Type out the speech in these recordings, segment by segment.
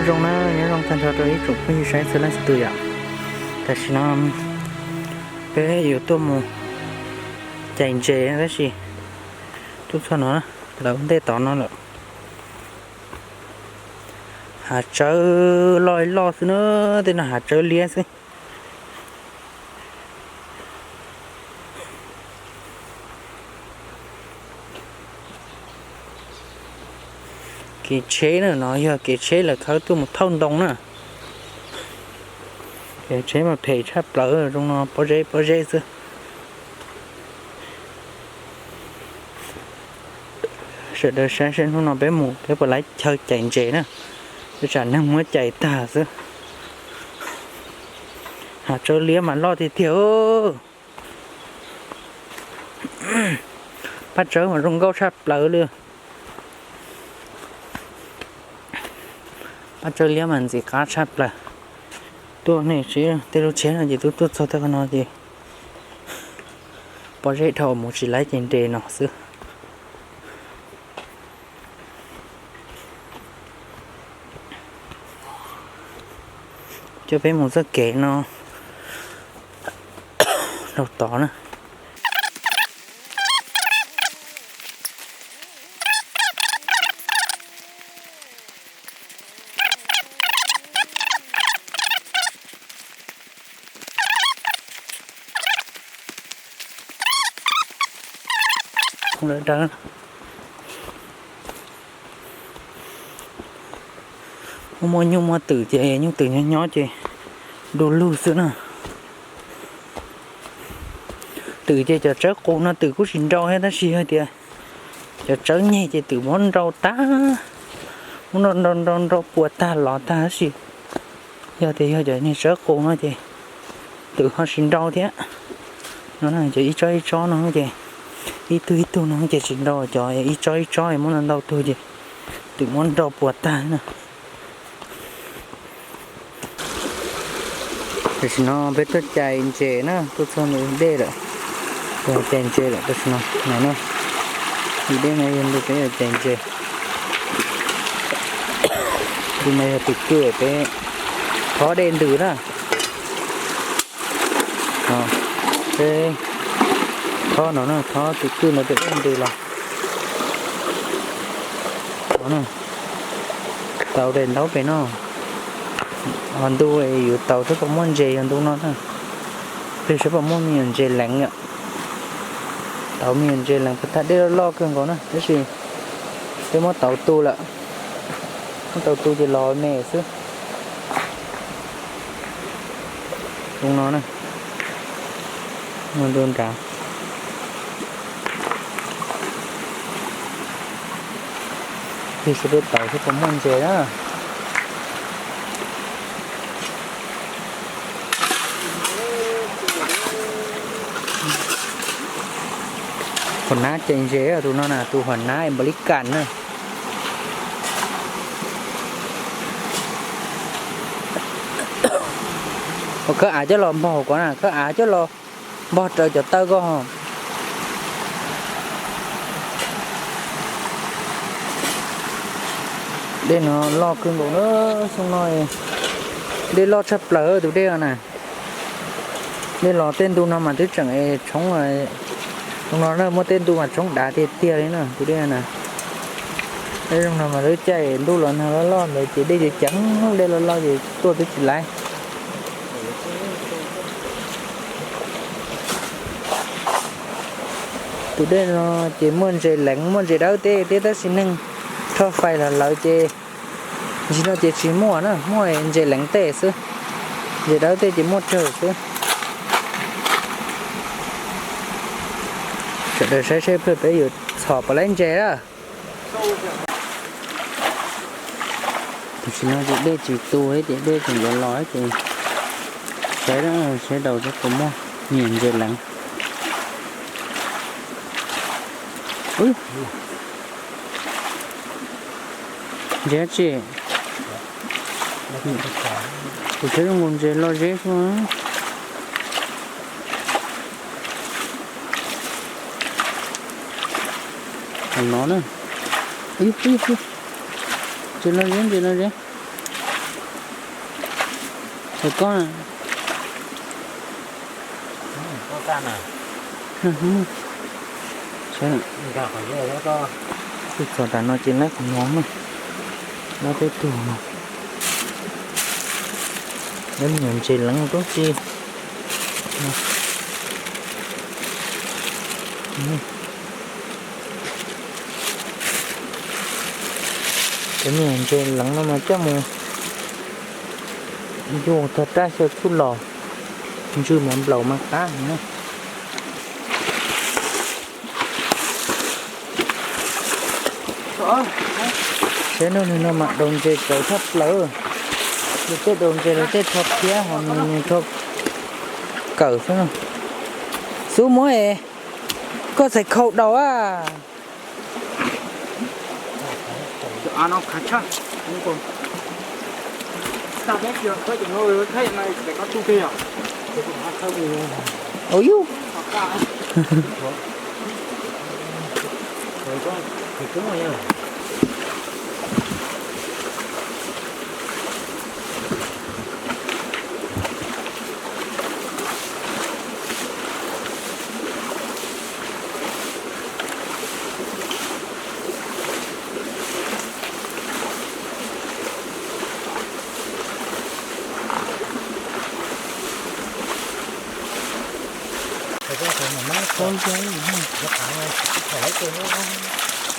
Zoo na, nyob zoo tag nrho rau ib tsoom phooj ywg saib txhua leej txhua tus yom. Tam sim no peb yuav tuaj mus cais ntses tab sis tuaj txog no, lawv ua ntej tod no lawm. Hav tsawb loj loj xwb na, tej no hav tsawb liab xwb. Kev tsheb na, no yog kev tsheb lawv khawb tuaj mus thauj ntoo na. Kev tsheb mas phem tshaj plaws, zoo no pob zeb pob zeb xwb. Sawv daws saib seb hnub no peb mus peb puas laib chaw cais ntses na, peb tsam neeg muab cais tag xwb. Hav tsawb liab mas loj tiag tiag. Paj tsawb mas zoo nkauj tshaj plaws li. Paj tsawb liab mas ntxim qab tshaj plaws. Tuaj nej saib tej lub tsheb no ces tuaj tuaj txog tej qhov no ces pob zeb dhau mus tsis laib cais ntses no xwb. Coj peb mus txoj kev no rau tod na. Lawv dawb, muaj muaj nyuj muaj twm ces nyuj twm nyob nyob ces du lug xwb na. Twm ces cov tsawb qus no twm kuj tsis nrau thiab tab sis hais tias cov tsawb nyeg ces twm muab nrau tag, muab nrau nrau nrau nrau puas tag lov tag tab sis yog tias yog cov niag tsawb qus no ces twm ho tsis nrau thiab. No cov ib tsob ib tsob no ces ib tug ib tug no ces tsis nrau, cov ib tsob ib tsob muab ntau ntau tug ces twm muab nrau puas tag na. Tam sim no peb tuaj cais ntses na, tuaj txog ntawm dej lawm, tuaj cais ntses lawm tam sim no no na. Tus dej no yog ntu peb yuav cais ntses, tus no yog tus kwj peb thob dej ntws na. Peb thob no na, thob tus kwj no peb dej ntws los no na. Tau daim ntaub pem no, ho ntu yuav tau seb puas muaj ntses yog ntu no na. Peb seb puas muaj me nyuam ntses leev yom. Tau me nyuam ntses leev puas tag, dej loj loj kawg nkaus na tab sis peb muab tau tu lawm. Muab tau tu ces los me xwb. Zoo no na, ntu nrad. Tig seb peb tau seb puas muaj ntses na. Huam nab cais ntses, tus no na tus huam nab npaum li kas na. Ua khawb av coj los npog ko na, khawb av coj los npog raws cov taw ko. Dej no loj kawg nkaus na, xyoo no dej loj tshaj plaws tus dej no na. Dej los tej ntu no mas twb tseem tshoob, xyoo no na muaj tej ntu mas tshoob dav tiag tiag li na tus dej na. Tej zoo no mas lub caij ntuj los nag loj loj ntawd ces dej ces ceev, dej loj loj ces tuaj twb tsis laib. Tus dej no ces muaj ntses leev muaj ntses dawb tej thiab tab sis neeg rho fais los lawv ces ntsis no ces tsis muaj na, muaj ntses leev tej xwb, ntses dawb tej ces muaj tsawg xwb. Sawv daws saib seb peb yuav txhom puas laib ntses na. Tam sim no ces dej tsis tu thiab ces dej tseem yuav los ces saib, saib daus seb puas muaj me nyuam ntses leev. Ntses tsi? Kuv saib zoo nkaus ntses loj zeb xwb. Hauv no na. Ntses loj zeb, ntses loj zeb. Tus koj, tus txog tam no ces laib qhov no na, laib peb tug no, laib me nyuam ntses leev rub tsi. Cov me nyuam ntses leev no mas coj mus yuav tag raj xyaw txuj lom, ntsw mov nplaum mas qab na. Seb nub nws no mas daus ntses kawg tshaj plaws. Luag tej daus ntses luag tej rho phiab ho nws rho kawg xwb. Xub muab es, koj txhais khau daus a. Ua yus.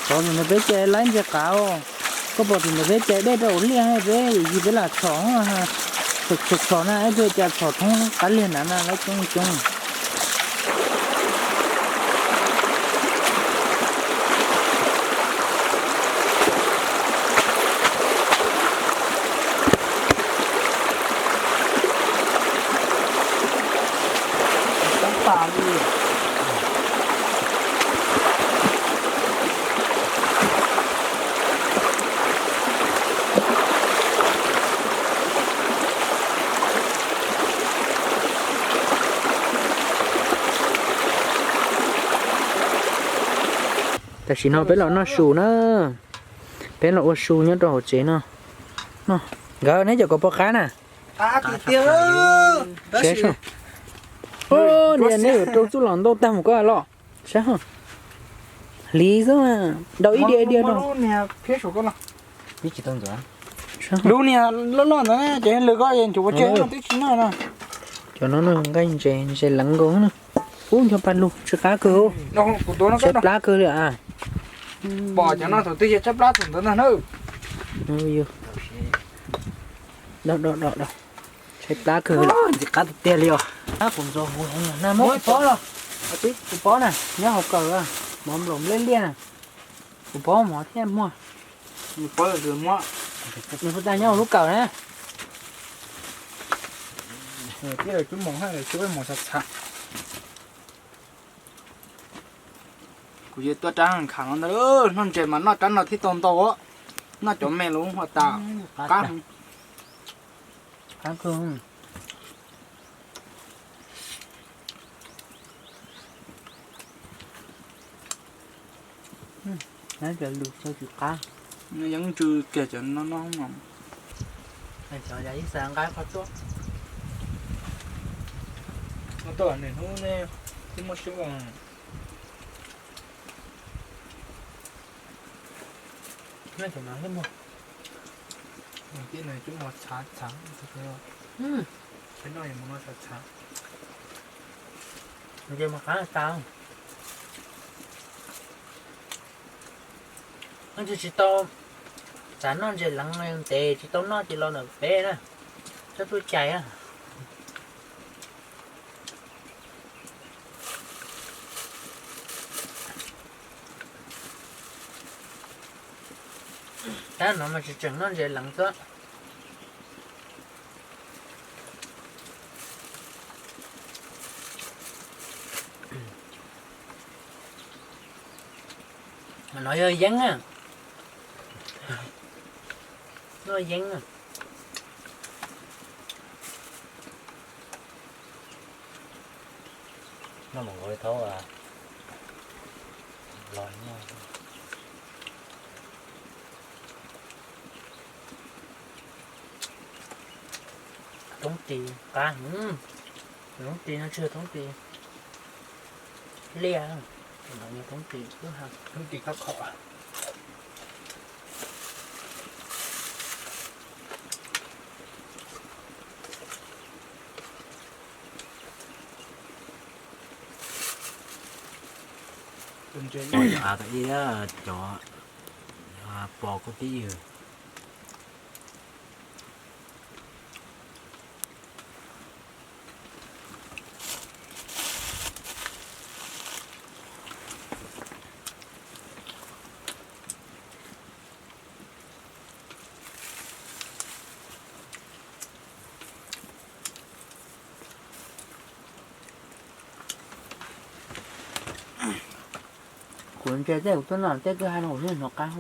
Tov ntawm no peb cai laib ntses qav os. Koj pom tim ntawd peb cai dej rau hauv liaj, peb yim peb lam txhom, txhom txhom na, ib tug cas txhom thoob qab liag nrad na, laib coob coob. Tam sim no peb los noj su na, peb los ua su nyob rau hauv tsev no. Nkawd neb cov kos pov qab na. Saib, neb yuav rau txuj lom ntau tag mus koj los saib ho. Hliv xwb, daus ib diav ib diav no. Lub niag loj loj ntawd ces lwm koj es ncuav ua tseg no twb tsis noj no. Cov no nqaij ntses, ntses leev nkaus na. Ub, ncho pa lug, tshaib plab kawg, tshaib plab kawg li a. Pom cov no thaum twg yog tshaib plab thaum ntawd ntag na. Tshaib plab, tshaib plab kawg li. Ntxim qab tiag tiag li os. Kuv ntxuav huv heev na, muab kuv pob los. Kuv pob na, nyob hauv kawm, mov nplaum nplej liaj na. Kuv pob mov thiab muag. Nws puas tas nyob hauv lub kawm na. Tib lawv cub mov, lawv cub mov txhav txhav. Kuv yuav tuaj rab nkhav no ntag, noj ntses mas noj rab no thiaj tau ntau, noj cov me los ua tas qab. Yeeb ntsw kiag cov no no. Xav nqa qhov tuaj. Tuaj niam hnub ne, twb muab siab. Tib no cub mov txhav txhav. Tib no yog mov no txhav txhav. Nce mov qab tas. Tsis tau, xav noj ntses leev ntev tsis tau noj ces los ntawm peb na, txhob tuaj cais na. Tab no mas tseem tseem noj ntses leev xwb. No yog yeeb na. Noj yeeb na. Noj mus nkaus li thaub los. Thoob tis qab, thoob tis no tsis yog thoob tis liaj, thoob tis, thoob tis khov kho. Cov av tau ib cov pos kuj tib yws. Kuv ntsia tej kuv tuaj noj tej twb hais no kuv tsis hnov qab.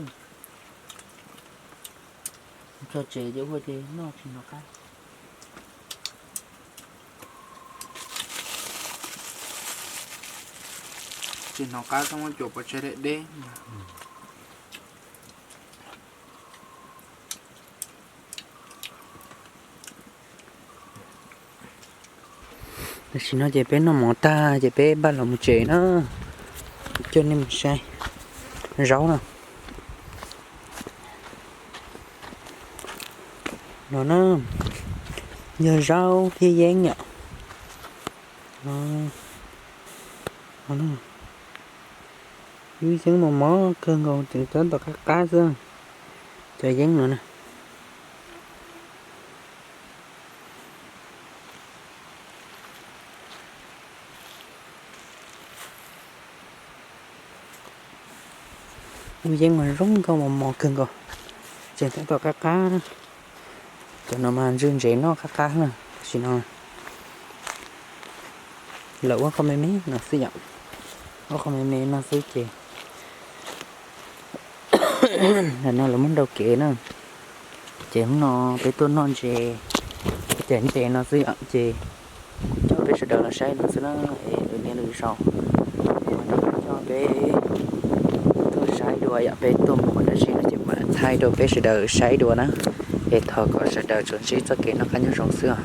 Txog tsev ces ua ces noj tsis hnov qab. Tsis hnov qab, txhob muab cua pov tseg deb deb. Tam sim no ces peb noj mov tag ces peb npaj los mus tsev na. Coj nej mus saib zaub na. No na, yog zaub thiab yeeb yom. Wb yeeb mos mos kawg nkaus, tseem tab tom qab qab xwb. Cov yeeb no na. Wb yeeb mas zoo nkauj mos mos kawg nkaus, tseem tab tom qab qab. Cov no mas ntswj ntsev noj qab qab na, tam sim no lawv ua qhov me me no xwb yom, ua qhov me me no xwb ces ntawm no lawv muab nrau kev na. Ces hnub no peb tuaj noj ntses, cov ntses no xwb yom, ces kuv coj peb sawv daws los saib no xwb na. Es lwm niaj lwm zaus kuv mam li coj peb tuaj saib dua yom, peb tuaj mus qhov dab tsi no ces kuv mam thaij rau peb sawv daws saib dua na. Es thov kom sawv daws tsuas ntsib txoj kev noj qab nyob zoo xwb os.